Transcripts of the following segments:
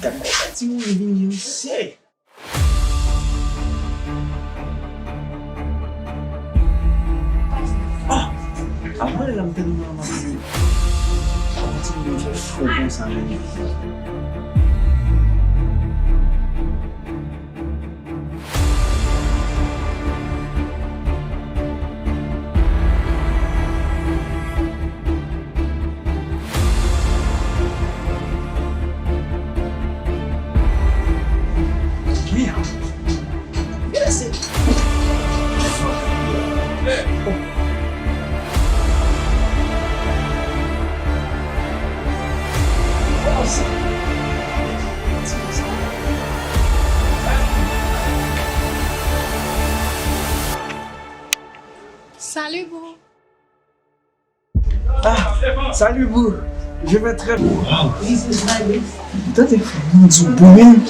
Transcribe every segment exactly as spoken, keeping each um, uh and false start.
Gad ti moun vini, mesye. Ah! Avan lè la m tande nan mwen, m ap di, "Kontinye fè fo konsa, men." Merde! Gade se. Salut, boo. Ah, salut, boo. Je vais très bien. Wow. Tande, frè, mwen di w, boo, men.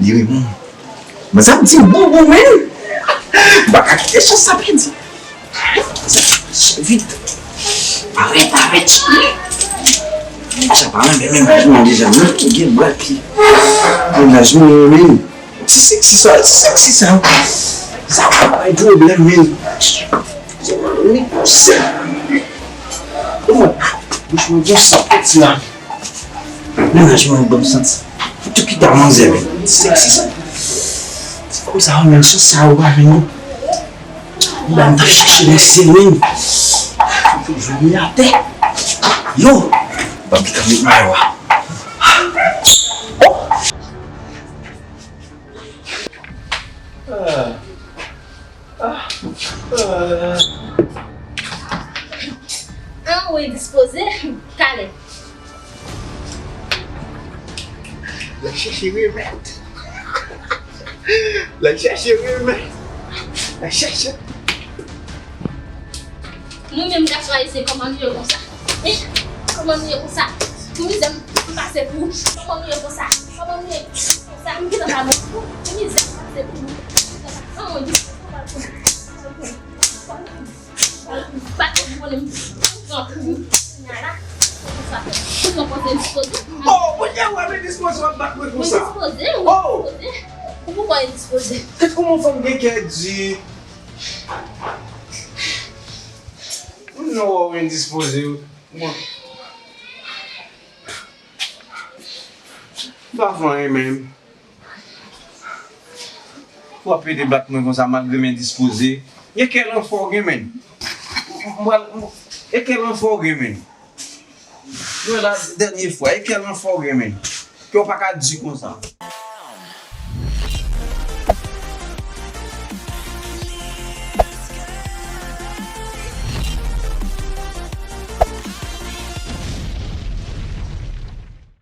Li wi, men. Mwen sa m di, boo, boo, men. M pa ka kite chans sa pèdi. Vit. Parèt, parèt. Sa pa renmen mennaj mwen deja, non? Gen bwa pi. Mennaj mwen, men. Ti seksi sa, ti seksi sa. Sa pa bay pwoblèm, men. Sa pa bay pwoblèm. Bouch mwen gen san piti la. Mennaj mwen ban m santi. Tou ki ta manzè, men. Ti seksi sa. Ti kou sa, men, chans sa ou pa vini. Mwen t ap chache nan syèl, men. Fòk jwenn li atè. Yo! Ban m kite met mayo a. Oh! Ah! Ah! Ah! Ah, ou endispoze? Talè. L ap chèche remèd. L ap chèche remèd. L ap chèche. Nou menm gason ayisyen, kòman nou ye konsa? Hein? Kòman nou ye konsa? Pou mizè m pase pou ou. Kòman nou ye konsa? Kòman nou ye konsa? M gentan pa bon pou ou. Pou mizè m pase pou ou. Kòman nou ye konsa? Bat pou konnen m pran kou. Kounya la, se pou sa fè. Kounya w panse m dispoze? Oh, kounya w ap endispoze, w ap bat mwen konsa? Mwen dispoze, mwen dispoze. Ou poukò endispoze? Tèt kòman fanm gen kè di. Non, w endispoze. Mwen. M pa fè anyen menm. W ap pede bat mwen konsa malgre m endispoze. E kèl anfè w gen, menn? M pral, m, e kèl anfè w gen, menn? Mwen la, dènye fwa, e kèl anfè w gen, menn? Ke w pa ka di konsa.